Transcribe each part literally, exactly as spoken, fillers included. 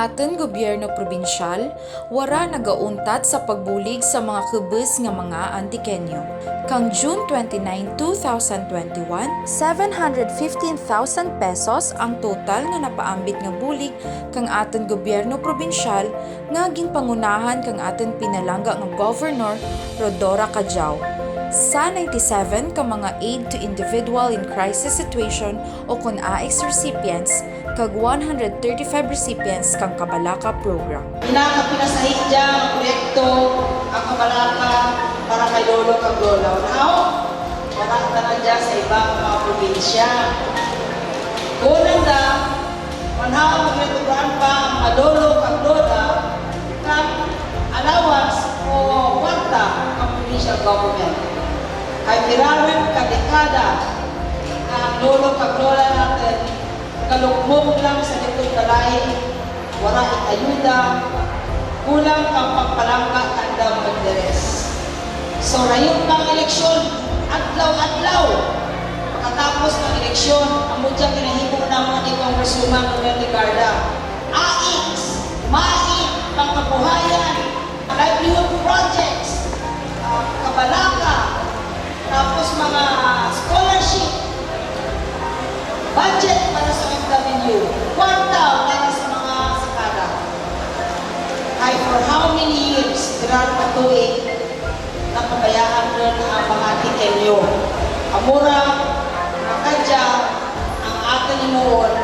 Atun gobyerno probinsyal, wara nagauntat sa pagbulig sa mga kubos nga mga Antiqueño. Kang June twenty-nine, two thousand twenty-one, seven hundred fifteen thousand pesos ang total nga napaambit nga bulig kang atun gobyerno probinsyal nga ginpangunahan kang atun pinalangga nga Governor Rhodora Cadiao. Sa ninety-seven ka mga aid to individual in crisis situation o kun AICS recipients, kag one hundred thirty-five recipients kang Kabalaka program. Pinakapinasahi dya nga proyekto ang Kabalaka para kay lolo kag lola. Unaw, wara tana dya sa iba nga mga probinsya. Kuon lang da, manhaw nga ginatugroan pa ang mga lolo kag lola kang allowance o kwarta kang provincial government. Kay pira run ka dekada nga ang lolo kag lola natun nagalukmok lang sa ditoy balay, wara it ayuda, kulang kang pagpalangga kanda mga interes. So, rayo pa ang eleksyon, adlaw-adlaw. Pagkatapos ng eleksyon, amo dya ginahimo namun ni Congresswoman Loren Legarda. AICS, MAIC, pangkabuhayan, livelihood projects, ah, Kabalaka, tapos mga scholarship, budget para sa OFW, kwarta para sa mga sakada. Kay for how many years, pira ka tuig, napabayaan run ang mga Antiqueño. Amo ra, ah, kadya, ang atun himuon,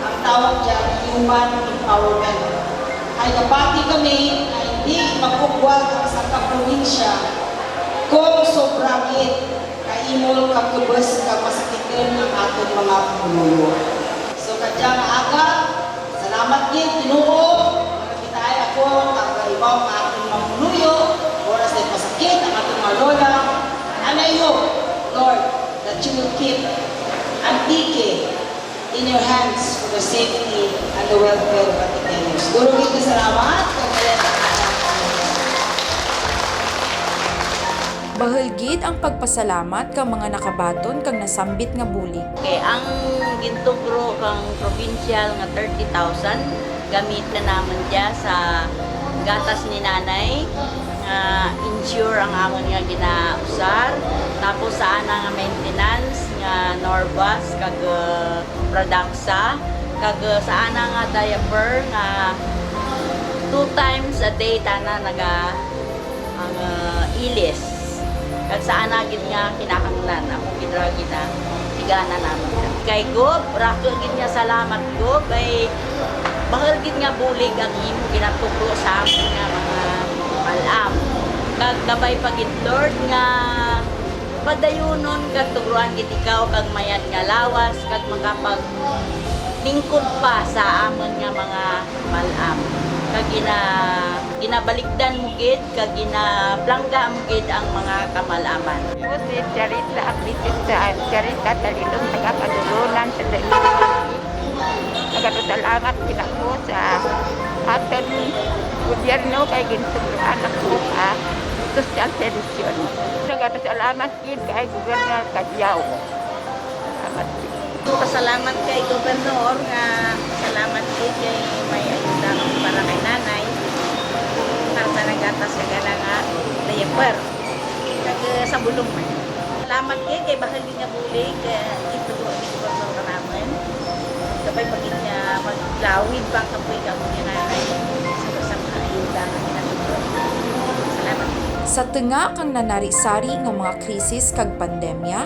ang tawag dyan, human empowerment. Kay gapati kami nga indi mag-ugwat ang sangka probinsya kon sobra gid ka imol, ka kubos, ka masakitun ang atun mga pumuluyo. So, kadya nga aga, salamat gid, Ginoo, nga nakita ay ako, kag imaw nga atun mga pumuluyo, oras na pasakit ang atun mga lola. And I hope, Lord, that you will keep Antique in your hands for the safety and the welfare of Antiqueños. Duro gid nga salamat. Bahul gid ang pagpasalamat kang mga nakabaton kang nasambit nga bulig. Okay, ang gintugro kang probinsyal nga thirty thousand, gamiton namun dya sa gatas ni Nanay, nga insure ang amun nga ginausar, tapos sa ana nga maintenance nga Norvas, kag, uh, Pradaxa, kag, uh, sa ana nga diaper nga two times a day tana naga-, ang, uh, ilis. Kag sa ana gid nga kinahanglan, amo gid ra ginatigana namun. Kay Gob, raku gid nga salamat, Gob, kay bahul gid nga bulig ang imo ginatugro sa amun nga mga mal-am. Kag kabay pa gid, Lord, nga padayunon kag tugroan gid ikaw kag mayad nga lawas kag makapaglingkod pa sa amun nga mga mal-am. Kag gina-, ginabaligdan mo gid, kag ginapalangga mo gid ang mga kamal-aman. Ako si Charita Apitis, ah, Charita Talilong, taga Padulunan, sa Dayuhan. Nagadasalamat gid ako sa atun gobyerno kay gintugroan ako sa sosyal servisyo. Nagadasalamat gid kay Gobernador Cadiao. Salamat gid. Pasalamat kay Gobernador nga salamat gid kay may ayuda para kay nanay. Para sa gatas kag ana nga diaper. Kag, eh, sa bulong man. Salamat gid kay bahul gid nga bulig, eh, gintugro ni Gobernador kanamun. Kabay pa gid nga maglawid pa ang kabuhi kang amun nga nanay. Sa, sa mga ayuda nga ginatugro. Salamat. Sa tunga kang nanari-sari nga mga krisis kag pandemya,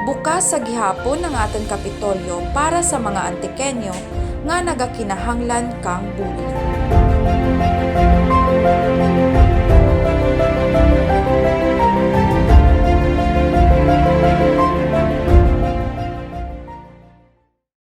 bukas sa gihapon ang atun Kapitolyo para sa mga Antiqueño nga nagakinahanglan kang bulig.